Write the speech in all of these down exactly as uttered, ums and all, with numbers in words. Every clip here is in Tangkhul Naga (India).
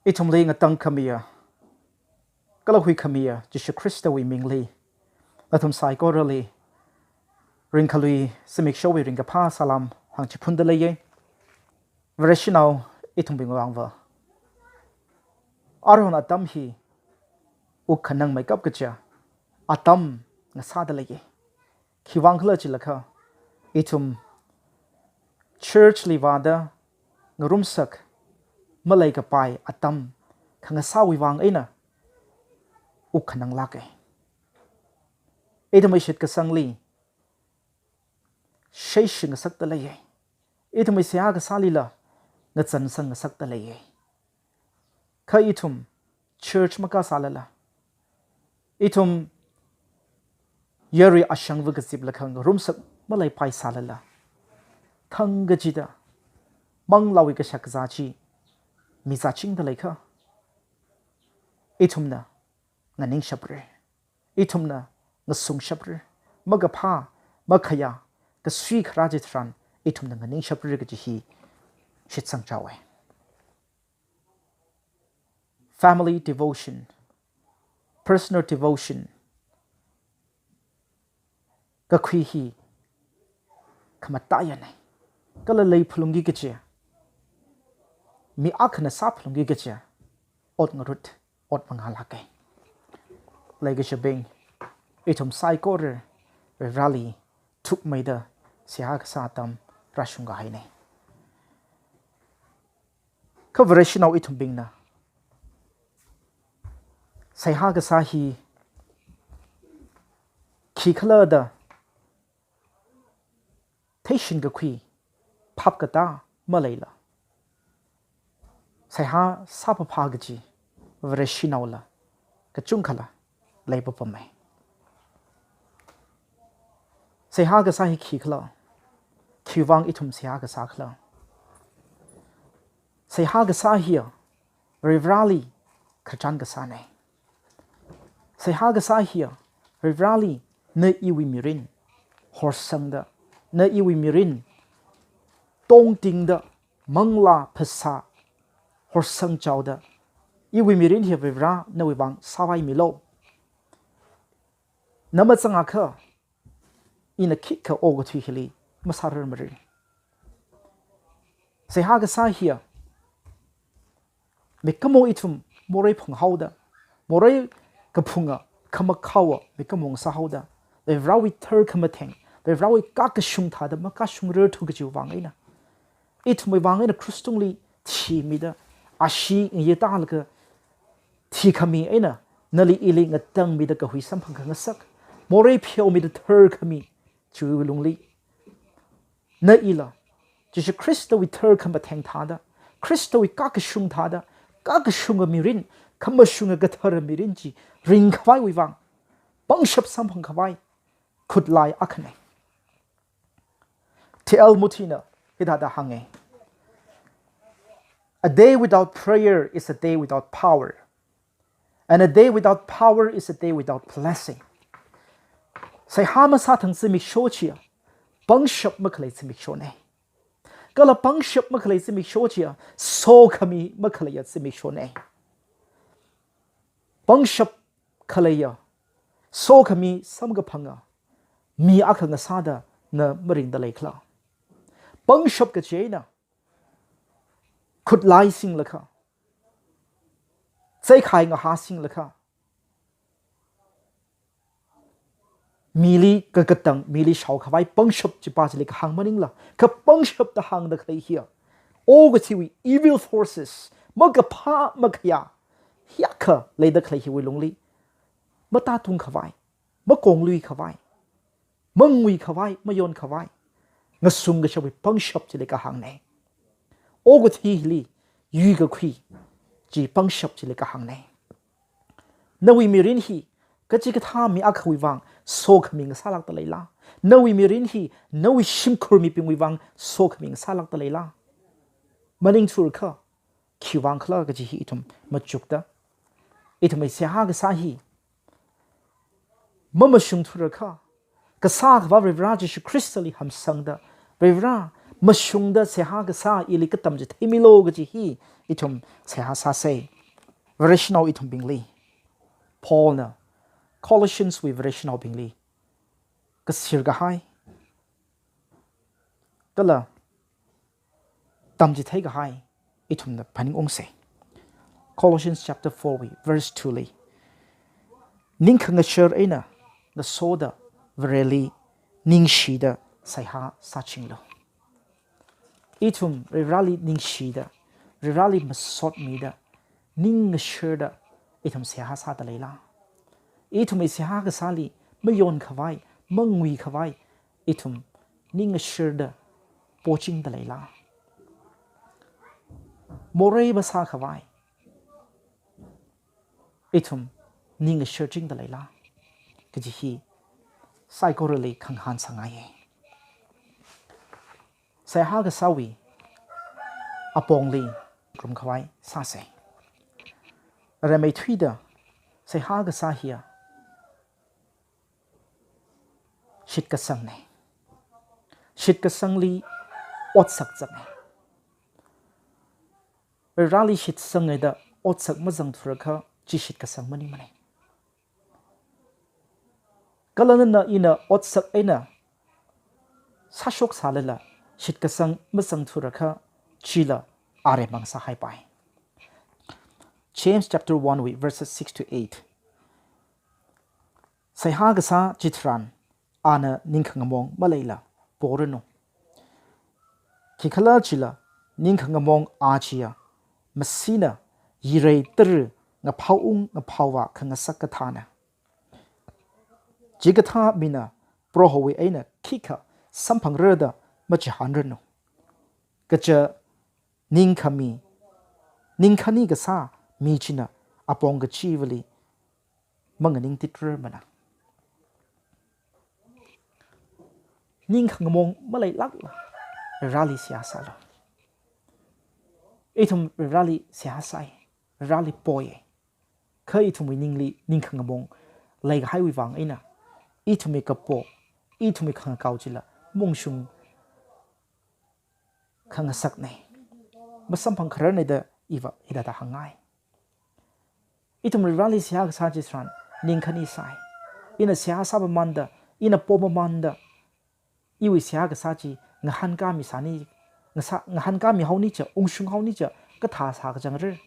Ithumli ngatangkhamiya, kala huikhamiya Jishu Khristawui mingli, nathum saikorali ringkhalui zimikshowui ringkaphā salām hāngchiphunda leiya. Vareshinao ithumbingwui vangva, aruihon atam hi wukkhanangmeikap kaja atam ngasāda leiya. Khiwuivang khala chilakha, ithum church li vāda ngarumsak maleikapai atam khangasāwui vang eina wukkhananglāka. Ithumwui shitkasangli sheishingasakta leiya. Ithumwui seihā kasālila ngazansangngasakta leiya. Kha ithum church makasālala, ithum yarui ashangva kaziplaga ngarumsak maleipai sālala, thangkachida manglāwui kashakazā chi mizāchingda leikha, ithumna nganingshapra, ithumna ngasungshapra, makaphā, makhayā, kasui kharā chitharan ithumna nganingshapra kaji hi shitsangchaowa. Family devotion, personal devotion kakhui hi khamataiya nei. Kala leiphalungki kaja, mi akhana sāphalungki kaja, ot ngarut, ot mangā lāka. Leikashibing, ithum saikora Vareli thukmeida seihā kasā atam rāshungkahai nei. Kha Vareshinao ithumbingna seihā kasā hi khikhala da theishinkakhui phap katā maleila, seihā sāphaphā kaji Vareshinaola kachungkhala leipapama. Seihā kasā hi khikhala, khiwuivang ithum seihā kasā khala? Seihā kasā hiya Varivarali khararchan kasā nei. Seihā kasā hiya Varivarali na iwui mirin horsangda, na iwui mirin tongtingda, manglā phasā horsangchaoda, iwui mirin hi Varivara nawui vang sāvaimilu. Na mazangakha, ina khikha okathui hili masārarmara. Seihā kasā hiya mikumo ithum morei phunghaoda, morei kaphunga khamakhaowa mikumo sāhaoda, Varivarawui tharkhamatheng, Varivarawui kakashung thāda makashungrarthu kajiwui vang eina, ithumwui vang eina krush tungli thimida, ashee ngayi tālaga thikhami eina nali ili ngatangmida kahui samphang khangasak, morei pheomida tharkhami chiwui lungli, na ila Jishu Khristawui tharkhamatheng thāda, Khristawui kakashung thāda, kakashunga mirin, khamashunga kathara mirin chi ringkhavaiwui vang pangshap samphangkhavai khutlai akha nei. T L Moody na hithāda hānga: "A day without prayer is a day without power. And a day without power is a day without blessing." Seihā masāthang zimiksho chiya pangshap makhalei zimiksho nei. Kala pangshap makhalei zimiksho chiya sokhami makhaleiya zimiksho nei. Pangshap khaleiya, sokhami samkaphanga mi akha ngasāda na maringda leikhala? Pangshap kaji eina khutlai singlakha, zeikhai ngahā singlakha, mili kakatang, mili shaokhavai pangshap chipa chili kahāng maningla, kha pangshap da hāngda khalei hiya okathuiwui evil forces, makaphā makhayā hiyākha leida khalei hiwui lungli matātungkhavai, makongluikhavai, manguikhavai, mayonkhavai, ngasung kashapwui pangshap chili kahāng nei. Okathui hili yuikakhui chi pangshap chili kahāng nei. Nawui mirin hi kachikathā mi akhawui vang sokhami ngasālākda leila? Nawui mirin hi nawui shimkhur mibingwui vang sokhami ngasālākda leila? Maningthurakha, khiwuivang khala kaji hi ithum machukda, ithumwui seihā kasā hi mamashungthurakha, kasā Akhava Varivara Jishu Khristali hamsangda, Varivara, mashungda seihā kasā ili katamchitheimilu kaji hi ithum seihā sāsa. Vareshinao ithumbingli Paulna Colossianswui Vareshinaobingli kasir kahai kala tamchithei kahai ithumna phaningungsa. Colossians chapter four wui verse two li, "Ning khangashar eina ngasoda Vareli ningshida seihā sāchinglu." Ithum Varivarāli ningshida, Varivarāli masotmida, ning ngasharda ithum seihā sāda leila? Ithumwui seihā kasāli mayon khavai, mangui khavai, ithum ning ngasharda pochingda leila? Morei masā khavai ithum ning ngasharchingda leila kaji hi saikorali khangahān sāngaiya. Seihā kasāwui apongli rum khavai sāsa. Remeithuida seihā kasā hiya shitkasangna. Shitkasangli otsak zanga. Varivarāli shitsanga da otsak mazangthurakha chi shitkasang maningmana. Kala nana ina otsak eina sāshok sālala shitkasang mazangthurakha chila aremang sāhaipai. James chapter one wui verses six to eight. Seihā kasā chitharan ana ningkhangamong maleila poranu. Khikhalajila ningkhangamong a chiya masina yirei tara ngaphao-ung ngaphao-vā khangasak kathāna. Chikathā mina Prohowui eina khikha samphangra da machihānranu. Kaja ningkhami, ningkhani kasā mi china apong kachivali manganingtitrarmana. Ningkhangamong maleilākla Varivarāli seihā sālu. Ithum Varivarāli seihā sāi, Varivarāli poi. Kha ithumwui ningli ningkhangamong leikahaiwui vang eina ithumwui kapo, ithumwui khangakao chila maungshung khangasakna. Masamphang khararna da iva hithāda hāngngai. Ithum Varivarāli seihā kasā chitharan ningkhani sāi. Ina seihā sāpamānda, ina pomamānda, iwui seihā kasā chi ngahānkāmi sāni, ngasā, ngahānkāmi haoni cha, ungshung haoni cha, kathā sākazangra?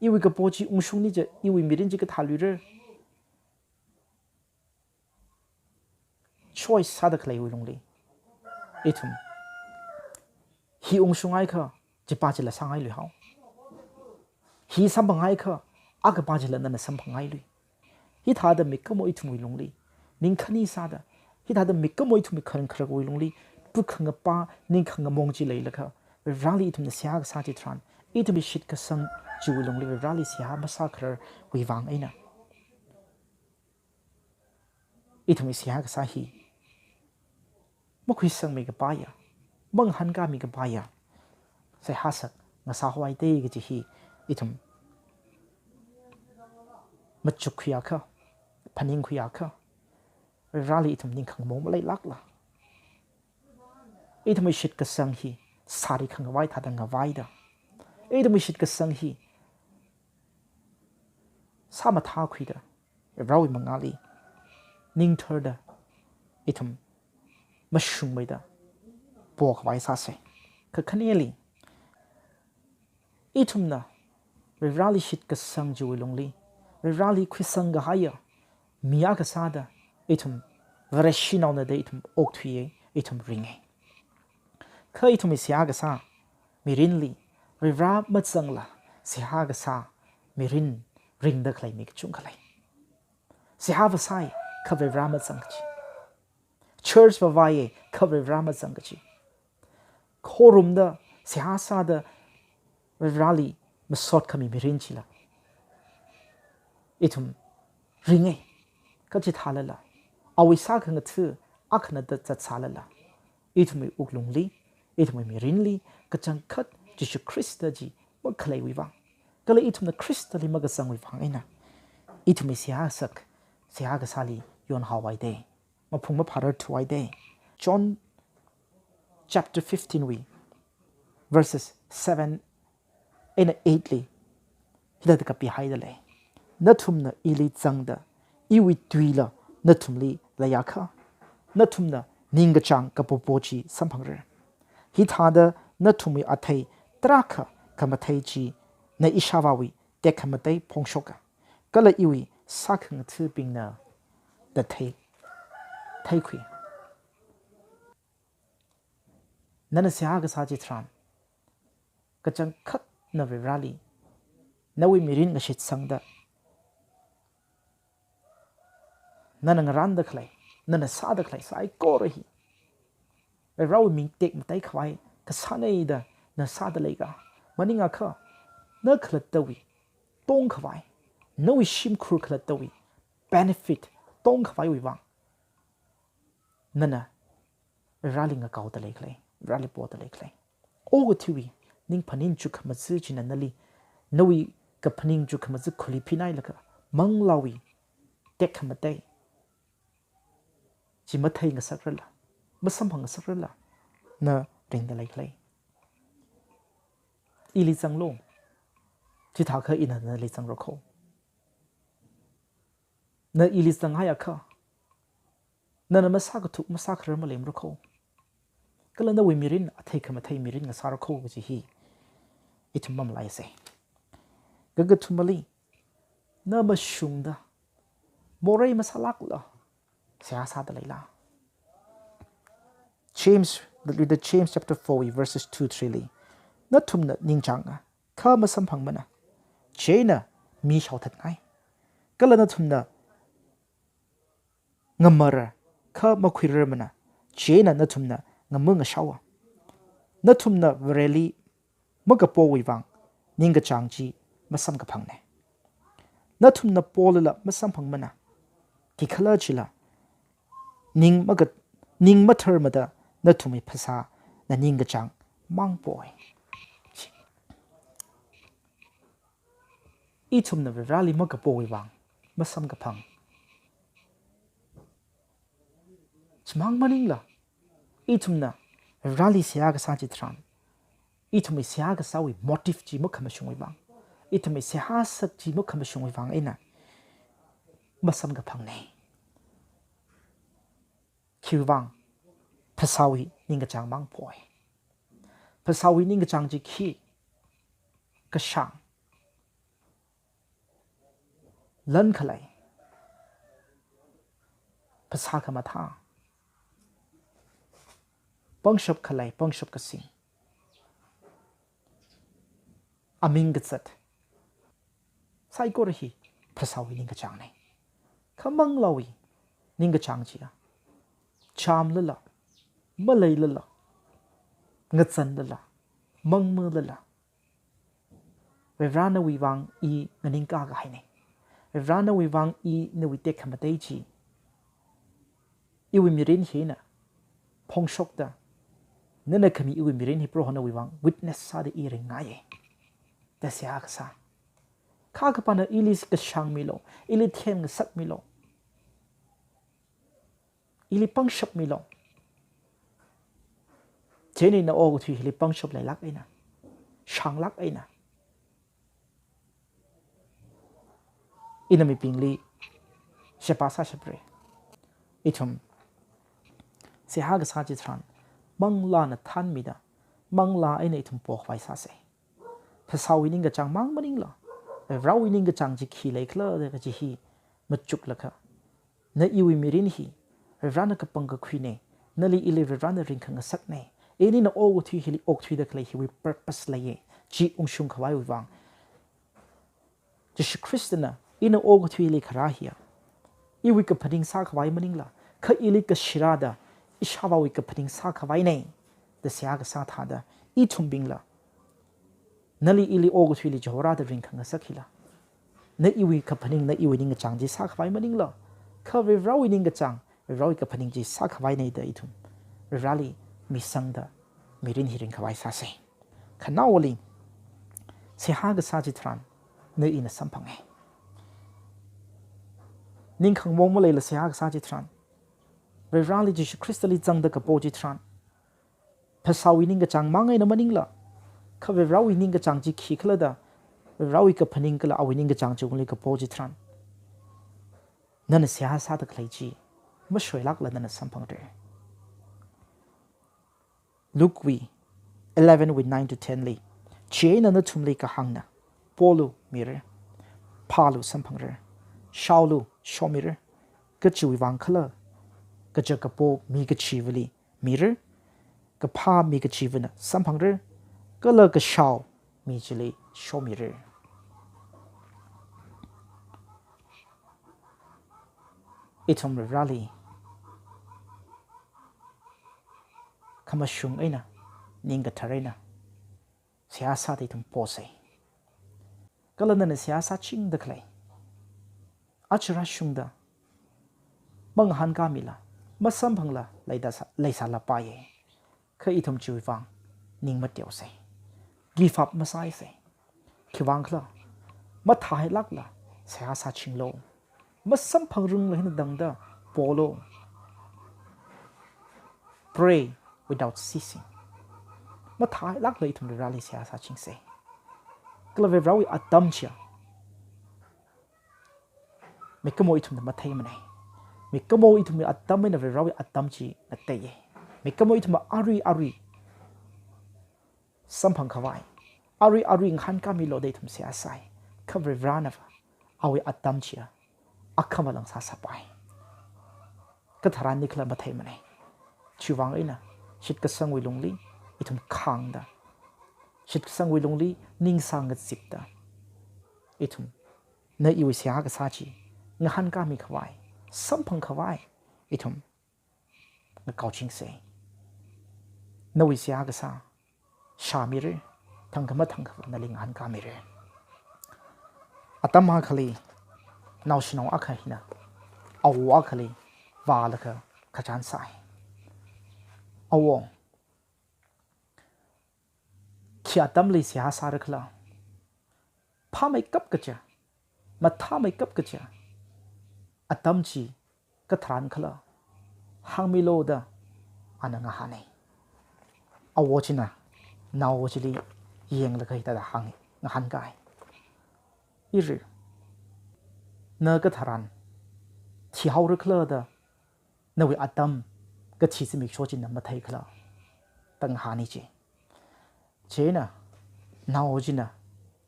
Iwui kapo chi ungshungni cha, iwui mirin chi kathā luira? Choice sāda khaleiwui lungli ithum hi ungshunghaikha chipa chila sāngailui hao. Hi samphanghaikha akapa chila nana samphanghailui. Hithāda mikumo ithumwui lungli ningkhani sāda, hithāda mikumo ithumwui kharing kharakwui lungli prukhangapa ningkhangamong chi leilakha, Varivarāli ithumna seihā kasā chitharan ithumwui shitkasang chiwui lungli Varivarāli seihā masākhararwui vang eina ithumwui seihā kasā hi makhuisangmi kapaiya, mangahānkāmi kapaiya seihā sak ngasāhaowa da kaji hi ithum machukkhuiakha, phaningkhuiakha, Varivarāli ithum ningkhangamong maleilākla? Ithumwui shitkasang hi sāri khangavai thāda ngavaida, ithumwui shitkasang hi sāmathākhuida, Varivarawui mangāli ningtharda, ithum mashungmeida pokhavai sāsa. Kakhaneli, ithumna Varivarali shitkasang chiwui lungli, Varivarali khuisang kahaiya mi akha sāda ithum Vareshinaona da ithum okthuiya, ithum ringa. Kha ithumwui seihā kasā mirinli Varivara mazangla seihā kasā mirin ringda khalei mi kachungkha lei. Seihā vāsai kha Varivara mazang kachi. Church vāvāya kha Varivara mazang kachi. Khorumda seihā sāda Varivarali masot khami mirin chila ithum ringa. Kha chithālala, awui sākhangatha akhana da zatsālala, ithumwui wuklungli, ithumwui mirinli kachangkhat Jishu Khrista chi makhaleiwui vang, kala ithumna Khristali makazangwui vang eina ithumwui seihā sak, seihā kasāli yonhaowa da, maphung maphārarthuwa da. John chapter fifteen wui verses seven eina eight li hithāda kapihaida lei. Nathumna ili zangda, iwui tuila nathumli leiakha, nathumna ningkachāng kapopo chi samphangra. Hithāda nathumwui athei tarākha khamathei china ishāvāwui tekhamatei phongshoka, kala iwui sākhangathabingna da thei, theikhui. Nana seihā kasā chitharan, kachangkhatna Varivarāli nawui mirin ngashitsangda, nana ngarānda khalei, nana sāda khalei saikora hi Varivarāwui ming tekmatei khavai kasāna da na sāda leika? Maningakha, na khalattawui tongkhavai, nawui shimkhur khalattawui benefit tongkhavaiwui vang nana Varivarāli ngakaoda leikhala, Varivarāli poda leikhala. Okathuiwui ning phaning chukkhamaja china nali, nawui kaphaning chukkhamaja khuli phinailaga, manglāwui tekhamatei chi mathei ngasakrala, masamphang ngasakrala, na ringda leikhala. Ili zanglu, chithākha ina nali zangra kho. Na ili zanghaiakha, nana masākathuk masākharar malemra kho. Kala nawui mirin athei khamathei mirin ngasāra kho kaji hi ithum mamalaisa. Kakathumali, na mashungda, morei masālākla seihā sāda leila? James, the, the James chapter four verses two, three li, nathumna ningchānga, kha masamphangmana, chieina mi shaothatngai. Kala nathumna ngamara, kha makhuirarmana, chieina nathumna ngama ngashaowa. Nathumna Vareli makapowui vang ningkachāng chi masamkaphangna. Nathumna polala masamphangmana, khikhalajila ning maka-, ning matharmada nathumwui phasāna ningkachāng mang poi. Ithumna Varivarāli makapowui vang masamkaphang. Chimang maningla, ithumna Varivarāli seihā kasā chitharan, ithumwui seihā kasāwui motive chi makhamashungwui vang, ithumwui seihā sak chi makhamashungwui vang eina masamkaphangna. Khiwui vang? Phasāwui ningkachāng mang poi. Phasāwui ningkachāng chi khi? Kashāng, lan khalei, phasā khamathā, pangshap khalei, pangshap kasing, aming kazat, saikora hi phasāwui ningkachāngna. Kha manglāwui ningkachāng chiya, chāmlala, maleilala, ngazanlala, mangmalala, Varivarā nawui vang i nganingkā kahaina. Varivarā nawui vang i nawui tekhamatei chi iwui mirin hina phongshokta, nana khami iwui mirin hi Proho nawui vang witness sāda i ringngaiya da seihā kasā. Kha khipāna ili kashāngmilu, ili themngasakmilu, ili pangshapmilu. Chieina ina okathui hili pangshap leilāk eina, shānglāk eina, ina mibingli sheba sāshapra. Ithum seihā kasā chitharan, manglāna thānmida, manglā eina ithum pokhavai sāsa. Phasāwui ningkachāng mang maningla, Varivarāwui ningkachāng chi khi leikhala da kaji hi machuklaga, na iwui mirin hi Varivarāna kapangkakhuina, nali ili Varivarāna ringkhangasakna, ini ina okathui hili okthuida khalei hiwui purpose leiya, chi ungshung khavaiwui vang. Jishu Khristana ina okathuili kharā hiya iwui kaphaning sākhavai maningla, kha ili kashirāda ishāvāwui kaphaning sākhavaina da seihā kasā thāda, ithumbingla, nali ili okathuili chihorāda ringkhangasak hila, na iwui kaphaning, na iwui ningkachāng chi sākhavai maningla, kha Varivarāwui ningkachāng, Varivarāwui kaphaning chi sākhavaina da ithum Varivarāli misangda mirin hi ringkhavai sāsa. Khanaowali, seihā kasā chitharan na ina samphanga. Ningkhangmong maleila seihā kasā chitharan, Varivarāli Jishu Khristali zangda kapo chitharan, phasāwui ningkachāng mang eina maningla, kha Varivarāwui ningkachāng chi khikhala da, Varivarāwui kaphaning kala awui ningkachāng chiwui lungli kapo chitharan, nana seihā sāda khalei chi mashoilākla nana samphangra. Luke wui eleven wui nine to ten li, chieina nathumli kahāngna, polu mira, phālu samphangra, shaolu shomira, kachiwui vang khala, kaja kapo mi kachivali mira, kaphā mi kachivana samphangra, kala kashao mi chili shomira. Ithum Varivarāli khamashung eina, ning kathar eina seihā sāda ithum posa. Kala nana seihā sāchingda khalei, aja rāshungda, mangahānkāmila, masamphangla leida sā, leisālapaiya. Kha ithum chiwui vang ning mateosa. Give up masāsa. Khiwui vang khala, mathāhailākla seihā sāchinglu. Masamphangrangla hina tangda polu. Pray without ceasing. Mathāhailākla ithum Varivarāli seihā sāchingsa. Kala Varivarāwui atam chiya, mikumo ithumna matheimana. Mikumo ithumwui atam eina Varivarāwui atam chi ngateiya. Mikumo ithumna arui arui samphang khavai, arui arui ngahānkāmilu da ithum seihā sai. Kha Varivarānava awui atam chiya akhama lāngsā sāpai. Katharan nikhala matheimana. Chiwui vang eina shitkasangwui lungli ithum khāngda, shitkasangwui lungli ning sāngazipda, ithumna iwui seihā kasā chi ngahānkāmi khavai, samphang khavai, ithum ngakaochingsa. Nawui seihā kasā shāmira, thangkha mathangkha nali ngahānkāmira. Atam akhali, naoshinao akha hina awo akhali vālaga kachān sai. Awo, khi atamli seihā sāra khala? Phāmeikap kaja, mathāmeikap kaja atam chi katharan khala, hāngmilu da ana ngahāna. Awo china nao chili yanglaga hithāda hānga, ngahānkai. Ira, na katharan thihaora khala da nawui atam kathi zimiksho china matheikhala da ngahāna chi. Chieina nao china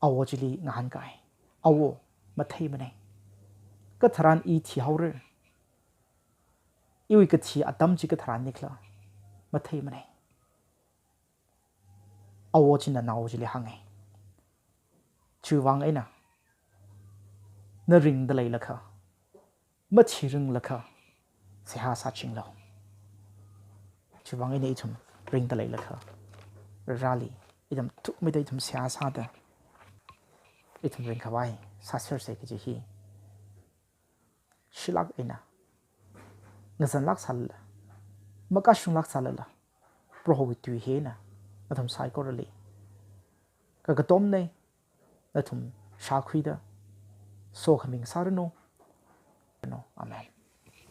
awo chili ngahānkai. Awo, matheimana. Katharan i thihaora. Iwui kathi atam chi katharan nikhala matheimana. Awo china nao chili hānga. Chiwui vang eina na ringda leilakha, mathiringlakha seihā sāchinglu. Chiwui vang eina ithum ringda leilakha, Vareli ithum thukmeida ithum seihā sāda, ithum ringkhavai sāsersa kaji hi shilāk eina, ngazanlāk sālala, makashunglāk sālala, Prohowui tui hina nathum saikorali kakatomna. Nathum shākhuida sokhami ngasāranu. Amen.